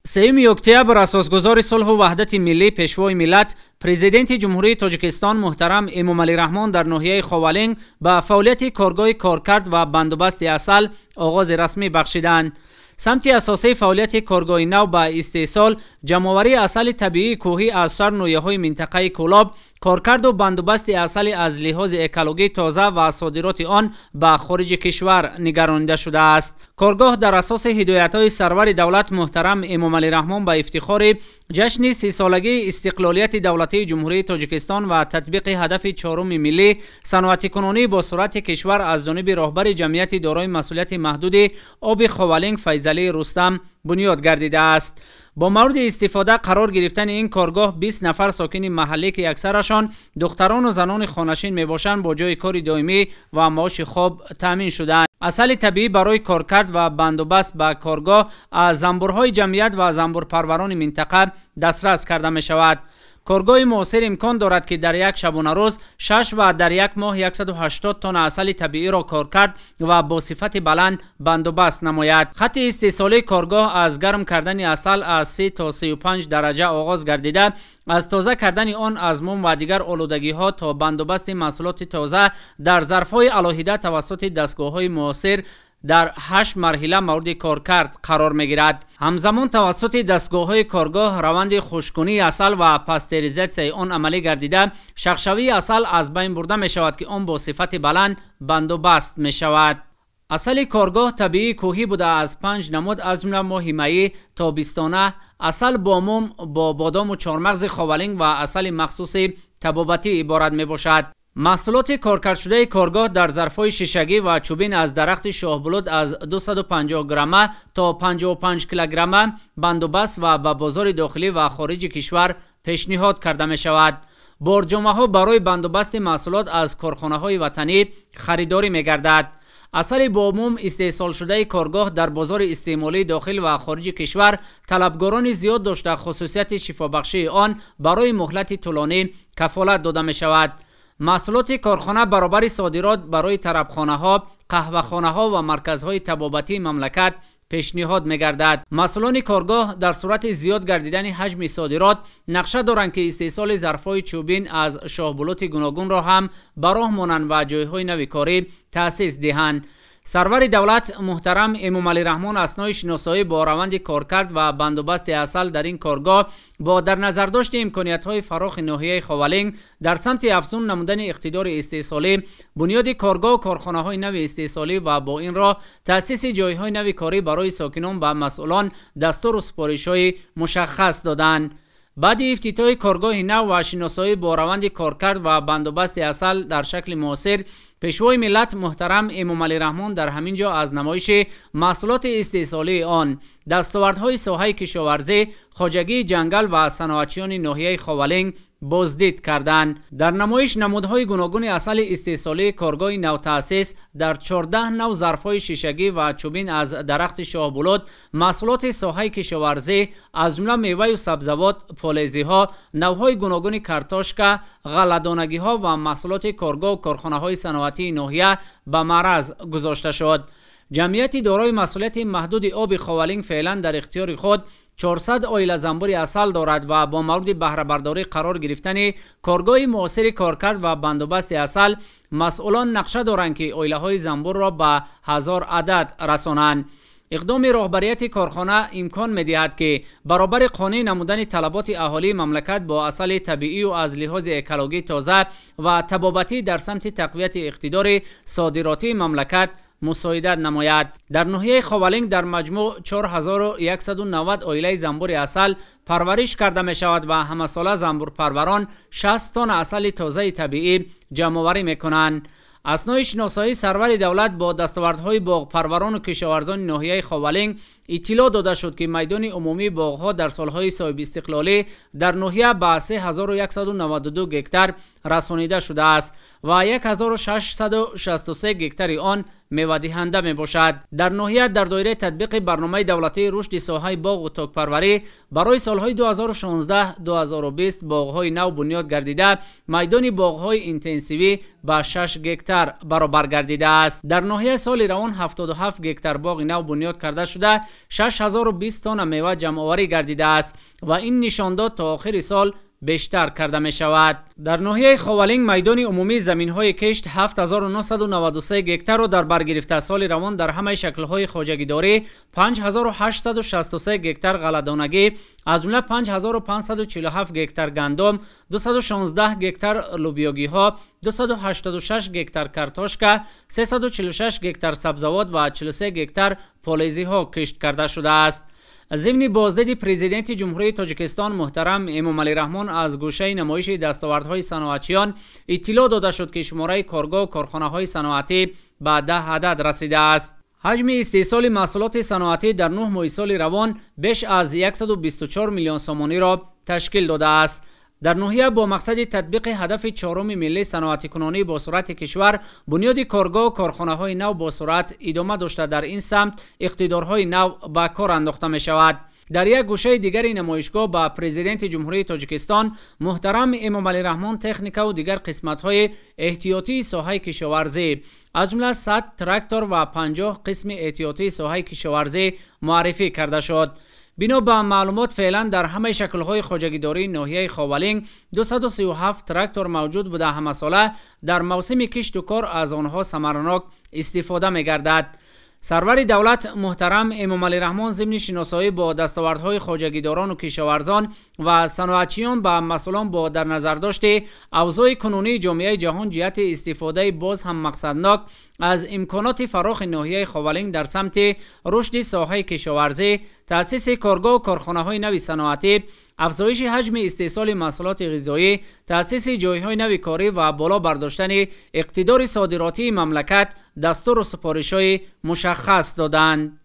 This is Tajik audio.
3 октябр асосгузори сулҳу ваҳдати миллӣ, пешвои миллат, президенти Ҷумҳурии Тоҷикистон муҳтарам Эмомалӣ Раҳмон дар ноҳияи Ховалинг ба фаъолияти коргоҳи коркард ва бандубасти асал оғози расмӣ бахшиданд. Самти асосии фаъолияти коргоҳи нав ба истеҳсол, ҷамъоварии асали табиии кӯҳӣ аз шаҳр ноҳияҳои минтақаи Кӯлоб, коркарду бандубасти асали аз лиҳози экологӣ тоза ва содироти он ба хориҷи кишвар нигаронида шудааст. Коргоҳ дар асоси ҳидоятҳои сарвари давлат муҳтарам Эмомалӣ Раҳмон ба ифтихори ҷашни 30-солагии истиқлолияти давлатии Ҷумҳурии Тоҷикистон ва татбиқи ҳадафи чоруми миллӣ саноатикунонӣ бо суръати кишвар аз ҷониби роҳбари ҷамъияти дорои масъулияти маҳдуди оби Ховалинг Файзалӣ Рустам бунёд гардидааст. Бо мавриди истифода қарор гирифтани ин коргоҳ 20 нафар сокини маҳаллӣ, ки аксарашон духтарону занони хонашин мебошанд, бо ҷои кори доимӣ ва маоши хуб таъмин шудаанд. Асали табиӣ барои коркард ва бандубаст ба коргоҳ аз занбурҳои ҷамъият ва занбурпарварони минтақа дастрас карда мешавад. Коргоҳи муосир имкон дорад, ки дар як шабонарӯз 6 ва дар як моҳ 180 тонна асали табииро коркард ва бо сифати баланд бандубаст намояд. Хатти истеҳсолии коргоҳ аз гарм кардани асал аз 30 то 35 дараҷа оғоз гардида, аз тоза кардани он аз мум ва дигар олудагиҳо то бандубасти маҳсулоти тоза дар зарфҳои алоҳида тавассути дастгоҳҳои муосир дар 8 марҳила мавриди коркард қарор мегирад. Ҳамзамон тавассути дастгоҳҳои коргоҳ раванди хушкунии асал ва пастеризатсияи он амалӣ гардида, шахшавии асал аз байн бурда мешавад, ки он бо сифати баланд бандубаст мешавад. Асали коргоҳ табиии кӯҳӣ буда, аз 5 намуд, аз ҷумла моҳи майӣ, тобистона, асал бо мум, бо бодому чормағзи Ховалинг ва асали махсуси табобатӣ иборат мебошад. Маҳсулоти коркардшудаи коргоҳ дар зарфҳои шишагӣ ва чӯбин аз дарахти шоҳбулуд аз 250 грамма то 55 килограмма бандубаст ва ба бозори дохилӣ ва хориҷи кишвар пешниҳод карда мешавад. Борҷомаҳо барои бандубасти маҳсулот аз корхонаҳои ватанӣ харидорӣ мегардад. Асали бо мум истеҳсолшудаи коргоҳ дар бозори истеъмолии дохил ва хориҷи кишвар талабгорони зиёд дошта, хусусияти шифобахшии он барои муҳлати тӯлонӣ кафолат дода мешавад. Маҳсулоти корхона баробари содирот барои тарабхонаҳо, қаҳвахонаҳо ва марказҳои табобатии мамлакат пешниҳод мегардад. Масъулони коргоҳ дар сурати зиёд гардидани ҳаҷми содирот нақша доранд, ки истеҳсоли зарфҳои чӯбин аз шоҳбулути гуногунро ҳам ба роҳ монанд ва ҷойҳои нави корӣ таъсис диҳанд. Сарвари давлат муҳтарам Эмомалӣ Раҳмон аснои шиносоӣ бо раванди коркард ва бандубасти асал дар ин коргоҳ бо дар назардошти имкониятҳои фарохи ноҳияи Ховалинг дар самти афзун намудани иқтидори истеҳсолӣ, бунёди коргоҳу корхонаҳои нави истеҳсолӣ ва бо ин роҳ таъсиси ҷойҳои нави корӣ барои сокинон ба масъулон дастуру супоришҳои мушаххас доданд. Баъди ифтитоҳи коргоҳи нав ва шиносоӣ бо раванди коркард ва бандубасти асал дар шакли муосир, пешвои миллат муҳтарам Эмомалӣ Раҳмон дар ҳамин ҷо аз намоиши маҳсулоти истеҳсолии он, дастовардҳои соҳаи кишоварзӣ, хоҷагии ҷангал ва саноатчиёни ноҳияи Ховалинг боздид карданд. Дар намоиш намудҳои гуногуни асали истеҳсолии коргоҳи навтаъсис дар 14 нав зарфҳои шишагӣ ва чӯбин аз дарахти шоҳбулуд, маҳсулоти соҳаи кишоварзӣ, аз ҷумла меваю сабзавот, полезиҳо, навъҳои гуногуни картошка, ғалладонагиҳо ва маҳсулоти коргоҳу корхонаҳои саноатии ноҳия ба маъраз гузошта шуд. Ҷамъияти дорои масъулияти маҳдуди оби Ховалинг феълан дар ихтиёри худ 400 оила занбури асал дорад ва бо мавриди баҳрабардорӣ қарор гирифтани коргоҳи муосири коркард ва бандубасти асал масъулон нақша доранд, ки оилаҳои занбурро ба 1000 адад расонанд. Иқдоми роҳбарияти корхона имкон медиҳад, ки баробари қонеъ намудани талаботи аҳолии мамлакат бо асали табиию аз лиҳози экологӣ тоза ва табобатӣ дар самти тақвияти иқтидори содиротии мамлакат мусоидат намояд. Дар ноҳияи Ховалинг дар маҷмӯъ 4190 оилаи занбури асал парвариш карда мешавад ва ҳамасола занбурпарварон 60 тонна асали тозаи табиӣ ҷамъоварӣ мекунанд. Аснои шиносоии сарвари давлат бо дастовардҳои боғпарварону кишоварзони ноҳияи Ховалинг иттилоъ дода шуд, ки майдони умумии боғҳо дар солҳои соҳибистиқлолӣ дар ноҳия ба 3192 гектар расонида шудааст ва 1663 гектари он мевадиҳанда мебошад. Дар ноҳия дар доираи татбиқи барномаи давлатии рушди соҳаи боғу токпарварӣ барои солҳои 2016-2020 боғҳои нав бунёд гардида, майдони боғҳои интенсивӣ ба 6 гектар баробар гардидааст. Дар ноҳия соли равон 77 гектар боғи нав бунёд карда шуда, 6020 тонна мева ҷамъоварӣ гардидааст ва ин нишондод то охири сол бештар карда мешавад. Дар ноҳияи Ховалинг майдони умумии заминҳои кишт 7993 гектарро дар бар гирифта. Соли равон дар ҳамаи шаклҳои хоҷагидорӣ 5863 гектар ғалладонагӣ, аз ҷумла 5547 гектар гандум, 216 гектар лӯбиёгиҳо, 286 гектар картошка, 346 гектар сабзавот ва 43 гектар полезиҳо кишт карда шудааст. Зимни боздиди Президенти Ҷумҳурии Тоҷикистон муҳтарам Эмомалӣ Раҳмон аз гӯшаи намоиши дастовардҳои саноатчиён иттилоъ дода шуд, ки шумораи коргоҳу корхонаҳои саноатӣ ба 10 адад расидааст. Ҳаҷми истеҳсоли маҳсулоти саноатӣ дар 9 моҳи соли равон беш аз 124 миллион сомониро ташкил додааст. Дар ноҳия бо мақсади татбиқи ҳадафи чоруми миллии саноатикунонӣ бо суръати кишвар бунёди коргоҳу корхонаҳои нав бо суръат идома дошта, дар ин самт иқтидорҳои нав ба кор андохта мешавад. Дар як гӯшаи дигари намоишгоҳ ба Президенти Ҷумҳурии Тоҷикистон муҳтарам Эмомалӣ Раҳмон техникаву дигар қисматҳои эҳтиётии соҳаи кишоварзӣ, аз ҷумла 100 трактор ва 50 қисми эҳтиётии соҳаи кишоварзӣ муаррифӣ карда шуд. Бино ба маълумот, феълан дар ҳамаи шаклҳои хоҷагидории ноҳияи Ховалинг 237 трактор мавҷуд буда, ҳамасола дар мавсими кишту кор аз онҳо самаранок истифода мегардад. Сарвари давлат муҳтарам Эмомалӣ Раҳмон зимни шиносоӣ бо дастовардҳои хоҷагидорону кишоварзон ва саноатчиён ба масъулон бо дар назардошти авзои кунунии ҷомеаи ҷаҳон ҷиҳати истифодаи боз ҳам мақсаднок аз имконоти фарохи ноҳияи Ховалинг дар самти рушди соҳаи кишоварзӣ, таъсиси коргоҳу корхонаҳои нави саноатӣ, афзоиши ҳаҷми истеҳсоли маҳсулоти ғизоӣ, таъсиси ҷойҳои нави корӣ ва боло бардоштани иқтидори содиротии мамлакат дастуру супоришҳои мушаххас доданд.